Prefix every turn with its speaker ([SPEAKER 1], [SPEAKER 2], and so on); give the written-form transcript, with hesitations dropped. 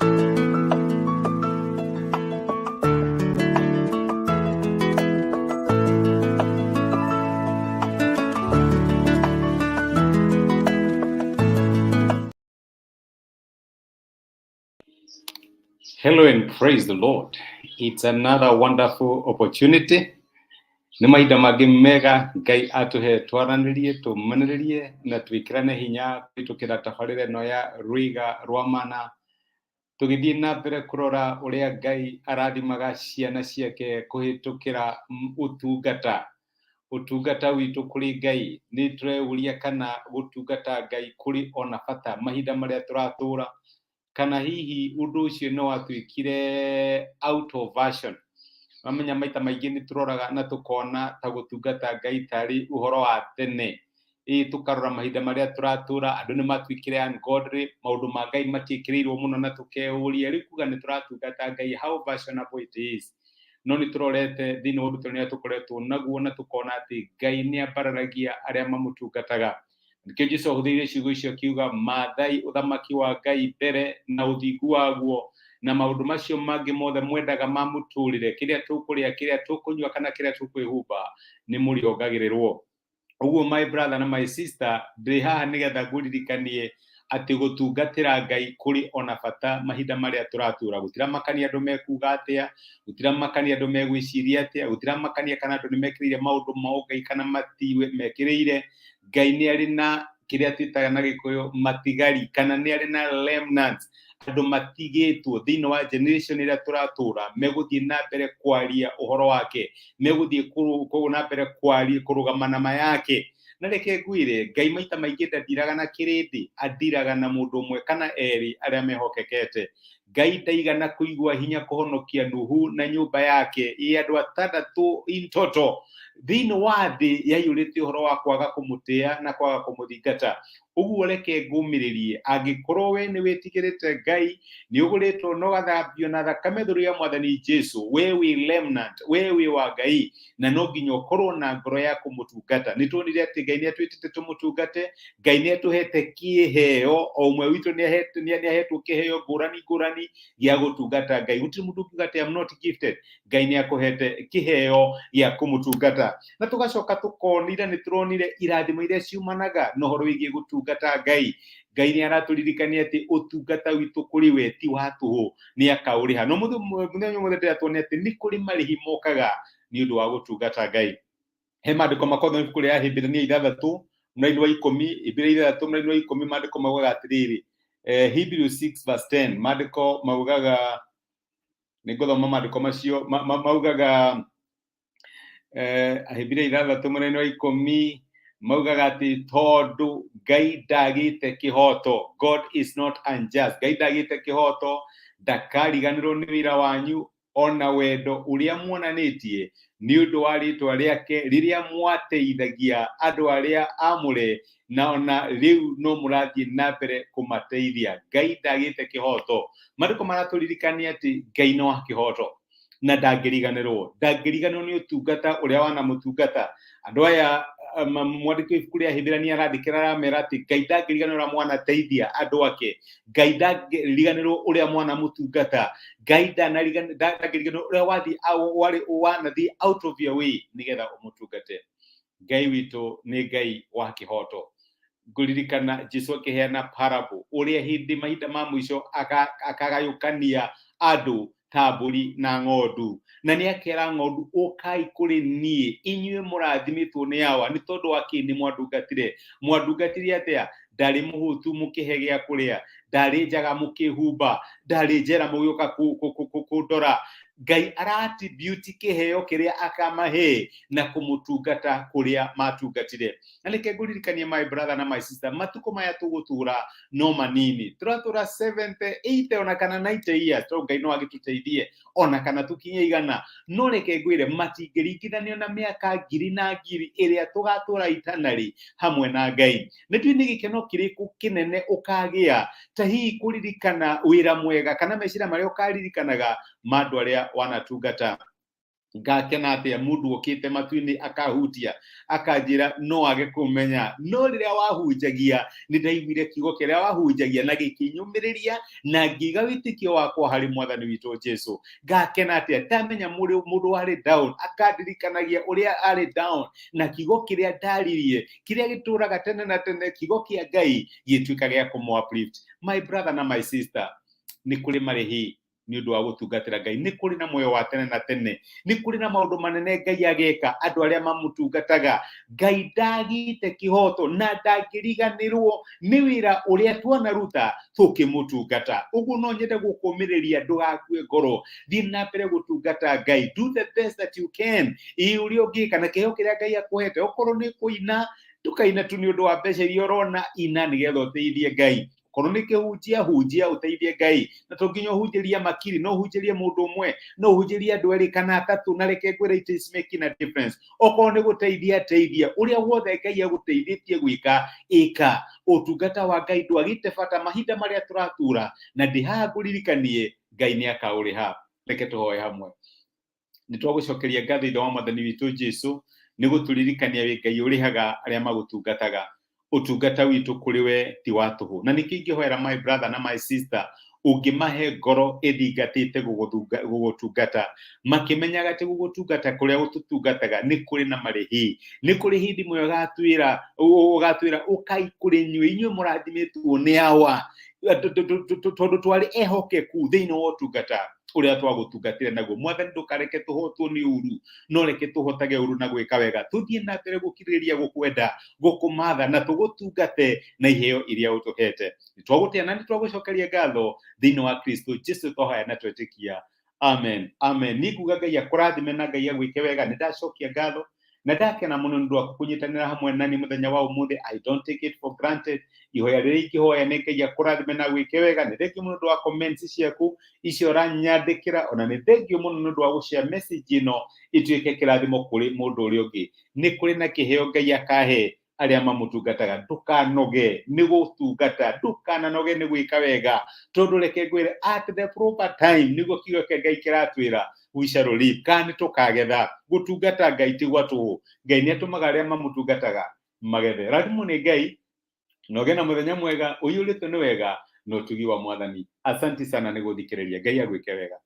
[SPEAKER 1] Hello and praise the Lord. It's another wonderful opportunity. Nĩ mahinda mangĩ mega Ngai atũhe twaranĩrie, tũmanĩrĩrie na twĩkĩrane hinya kũhĩtũkĩra tabarĩra ĩno ya Rwĩga rwa Mana, tũgĩthiĩ na mbere kũrora ũrĩa Ngai arathimaga ciana ciake kũhĩtũkĩra ũtungata. Ũtungata witũ kũrĩ Ngai, nĩ tũreyũria kana gũtungata Ngai kũrĩ ona bata mahinda marĩa tũratũra, kana hihi ũndũ ũcio nĩ watuĩkire out of version. Wamenya maita maingĩ nĩ tũroraga na tũkona ta gũtungata Ngai tarĩ ũhoro wa tene. Ĩ tũkarora mahinda marĩa tũratũra, andũ nĩ matuĩkire ungodly, maũndũ ma Ngai matiĩkĩrĩirwo mũno na tũkeyũria rĩu kuga nĩ tũratungata Ngai, how fashionable it is. No nĩ tũrorete thĩinĩ wa ũrutani ũrĩa tũkoretwo naguo na tũkona atĩ Ngai nĩ ambararagia arĩa mamũtungataga. Nĩkĩo Jesũ ahũthĩrire ciugo icio akiuga, mathai ũthamaki wa Ngai mbere na ũthingu waguo, na maũndũ macio mangĩ mothe mwendaga ma mũtũrĩre, kĩrĩa tũkũrĩa, kĩrĩa tũkũnyua kana kĩrĩa tũkwĩhumba, nĩ mũrĩongagĩrĩrwo. Ũguo my brother na my sister, ndĩ haha nĩgetha ngũririkanie atĩ gũtungatĩra Ngai kũrĩ ona bata mahinda marĩa tũratũra. Gũtiramakania andũ mekuga atĩa, gũtiramakania andũ megwĩciria atĩa, gũtiramakania kana andũ nĩ mekĩrĩire maũndũ ma ũngai kana matimekĩrĩire. Ngai nĩ arĩ na kĩrĩa twĩtaga na Gĩkũyũ matigari, kana nĩ arĩ na remnants, andũ matigĩtwo thĩinĩ wa generation ĩrĩa tũratũra, megũthiĩ na mbere kwaria ũhoro wake, megũthiĩ na mbere kwaria kũrũgama na ma yake. Na reke ngwĩre, Ngai maita maingĩ ndandiraga na kĩrĩndĩ, andiraga na mũndũ ũmwe kana erĩ arĩa mehokekete. Ngai ndaigana kũigua hinya kũhonokia Nuhu na nyũmba yake ĩ andũ atandatũ in total thĩinĩ wa thĩ yaiyũrĩte ũhoro wa kwaga kũmũtĩa na kwaga kũmũthingata. Ũguo reke ngũmĩrĩrie, angĩkorwo we nĩ wĩtigĩrĩte Ngai, nĩ ũgũrĩtwo na ũgathambio na thakame theru ya Mwathani Jesu, we wĩ remnant, we wĩ wa Ngai, na no nginya ũkorwo na ngoro ya kũmũtungata. Nĩ tuonire atĩ Ngai nĩ atwĩtĩte tũmũtungate, Ngai nĩ atũhete kĩheo, o ũmwe witũ nĩ ahetwo kĩheo ngũrani ngũrani gĩa gũtungata Ngai. Gũtirĩ mũndũ ũngiuga atĩ I'm not gifted. Ngai nĩ akũhete kĩheo gĩa kũmũtungata. Na tũgacoka tũkonire, nĩ tũronire irathimo iria ciumanaga na ũhoro wĩgiĩ gũtungata Ngai. Ngai nĩ aratũririkania atĩ ũtungata witũ kũrĩ we ti wa tũhũ, nĩ akaũrĩha. No mũthenya ũmwe ndĩratuonia atĩ nĩ kũrĩ marĩhi mokaga nĩ ũndũ wa gũtungata Ngai. He maandĩko makoragwo ibuku rĩa Ahibirania 6 mũraini wa 10, Ahibirania 6 mũraini wa 10, maandĩko maugaga atĩrĩrĩ, Hebrews 6 verse 10, maandĩko maugaga, nĩ ngũthoma maandĩko macio, maugaga Ahibirania 6 mũraini wa 10 maugaga atĩ tondũ Ngai ndagĩte kĩhoto, God is not unjust, Ngai ndagĩte kĩhoto, ndakariganĩrwo nĩ wĩra wanyu ona wendo ũrĩa muonanĩtie nĩ ũndũ wa rĩtwa rĩake rĩrĩa mwateithagia andũ arĩa amũre, na ona rĩu no mũrathiĩ na mbere kũmateithia. Ngai ndagĩte kĩhoto. Maandĩko maratũririkania atĩ Ngai nĩ wa kĩhoto na ndangĩriganĩrwo, ndangĩriganĩrwo nĩ ũtungata ũrĩa wanamũtungata. Andũ aya, mwandĩki wa ibuku rĩa Ahibirania arandĩkĩra aramera atĩ Ngai ndangĩriganĩrwo ũrĩa mwanateithia andũ ake, Ngai ndangĩriganĩrwo ũrĩa mwanamũtungata, Ngai ndangĩriganĩrwo ũrĩa wanathiĩ out of your way nĩgetha ũmũtungate. Ngai witũ nĩ Ngai wa kĩhoto. Ngũririkana Jesu akĩheana parable ũrĩa hĩndĩ mahinda ma mũico akagayũkania andũ ta mbũri na ng'ondu, na nĩ akera ng'ondu, ũkai kũrĩ niĩ inyuĩ mũrathimĩtwo nĩ Awa, nĩ tondũ wa kĩ nĩ mwandungatire. Mwandungatire atĩa? Ndarĩ mũhũtu mũkĩhe gĩa kũrĩa, ndarĩ njaga mũkĩhumba, ndarĩ njera mũgĩũka kũndora. Ngai arattribute kĩheo kĩrĩa akamahe na kũmũtungata kũrĩa matungatire. Na reke ngũririkanie my brother na my sister, matukũ maya tũgũtũra no manini, tũratũra 70, 80 ona kana 90 years, tondũ Ngai no agĩtũteithie ona kana tũkinye 100. No reke ngwĩre, matingĩringithanio na mĩaka ngiri na ngiri ĩrĩa tũgatũra itanarĩ hamwe na Ngai. Nĩ ndiũĩ nĩ gĩkeno kĩrĩkũ kĩnene ũkagĩa ta hihi kũririkana wĩra mwega kana meciria marĩa ũkaririkanaga ma andũ arĩa wanatungata. Ngakena atĩa mũndũ okĩte matu-inĩ akahutia akanjĩra no age kũmenya, no rĩrĩa wahunjagia nĩ ndaiguire kiugo kĩrĩa wahunjagia na gĩkĩnyũmĩrĩria na ngĩiga wĩtĩkio wakwa harĩ mwathani witũ Jesu. Ngakena atĩa ndamenya mũndũ warĩ down akandirikanagia ũrĩa arĩ down na kiugo kĩrĩa ndaririe kĩrĩa gĩtũraga tene na tene, kiugo kĩa Ngai gĩtuĩka gĩa kũmũ uplift. My brother na my sister, nĩ kũrĩ marĩhi nĩ ũndũ wa gũtungatĩra Ngai, nĩ kũrĩ na muoyo wa tene na tene, nĩ kũrĩ na maũndũ manene Ngai ageka andũ arĩa mamũtungataga. Ngai ndagĩte kĩhoto na ndangĩriganĩrwo nĩ wĩra ũrĩa twanaruta tũkĩmũtungata. Ũguo no nyende gũkũmĩrĩria ndũgakue ngoro, thiĩ na mbere gũtungata Ngai, do the best that you can, ĩ ũrĩa ũngĩka na kĩheo kĩrĩa Ngai akũhete. Okorwo nĩ kũina, ndũkaina tu nĩ ũndũ wa mbeca iria ũrona, ina nĩgetha ũteithie Ngai. Korwo nĩ kĩhunjia, hunjia ũteithie Ngai, na to nginya ũhunjĩrie makiri, no ũhunjĩrie mũndũ ũmwe, no ũhunjĩrie andũ erĩ kana atatũ, na reke ngwĩre it is making a difference. Okorwo nĩ gũteithia, teithia ũrĩa wothe Ngai agũteithĩtie gwĩka, ĩka. Ũtungata wa Ngai ndwagĩte bata mahinda marĩa tũratura, na ndĩ haha ngũririkanie Ngai nĩ akaũrĩha. Reke tũhoe hamwe. Nĩ twagũcokeria ngatho Ithe wa mwathani witũ Jesu nĩ gũtũririkania wĩ Ngai ũrĩhaga arĩa magũtungataga. Ũtungata witũ kũrĩ we ti wa tũhũ, na nĩkĩo ingĩhoera my brother na my sister, ũngĩmahe ngoro ĩthingatĩte gũgũtungata, makĩmenyaga atĩ gũgũtungata kũrĩa gũtũtungataga nĩ kũrĩ na marĩhi. Nĩ kũrĩ hĩndĩ ĩmwe ũgatwĩra ũkai kũrĩ inyuĩ, inyuĩ mũrathimĩtwo nĩ Awa, tondũ twarĩ ehokeku thĩinĩ wa ũtungata ũrĩa twagũtungatĩre naguo. Mwathani, ndũkareke tũhotwo nĩ ũru, no reke tũhotage ũru na gwĩka wega. Tũthiĩ na mbere gũkirĩrĩria gũkwenda, gũkũmatha na tũgũtungate na iheo iria ũtũhete. Nĩ twagũtĩa na nĩ twagũcokeria ngatho thĩinĩ wa Kristo Jesu twahoya na twetĩkia, amen, amen. Niĩ nguga Ngai akũrathime na Ngai agwĩke wega. Nĩ ndacokia ngatho na ndakena mũno nĩ ũndũ waku kũnyitanĩra hamwe nani mũthenya wa ũmũthĩ. I don't take it for granted. Ihoya rĩrĩa ingĩhoya nĩ Ngai akũrathime na gwĩke wega. Nĩ thengiũ mũno ũndũ wa comments ciaku icio ũranyandĩkĩra, ona nĩ thengiũ mũno nĩ ũndũ wa gũshare message ĩno ĩtuĩke kĩrathimo kũrĩ mũndũ ũrĩa ũngĩ. Nĩ kũrĩ na kĩheo Ngai akahe arĩa mamũtungataga. Ndũkanoge nĩ gũtungata, ndũkananoge nĩ gwĩka wega, tondũ reke ngwĩre, at the proper time, nĩguo kiugo kĩa Ngai kĩratwĩra, we shall reap, kana nĩ tũkagetha. Gũtungata Ngai ti gwa tũhũ. Ngai nĩ atũmaga arĩa mamũtungataga magethe. Rathimwo nĩ Ngai na ũgĩe na mũthenya mwega ũiyũrĩtwo nĩ wega na ũtugi wa mwathani. Asanti sana nĩ gũthikĩrĩria. Ngai agwĩke wega.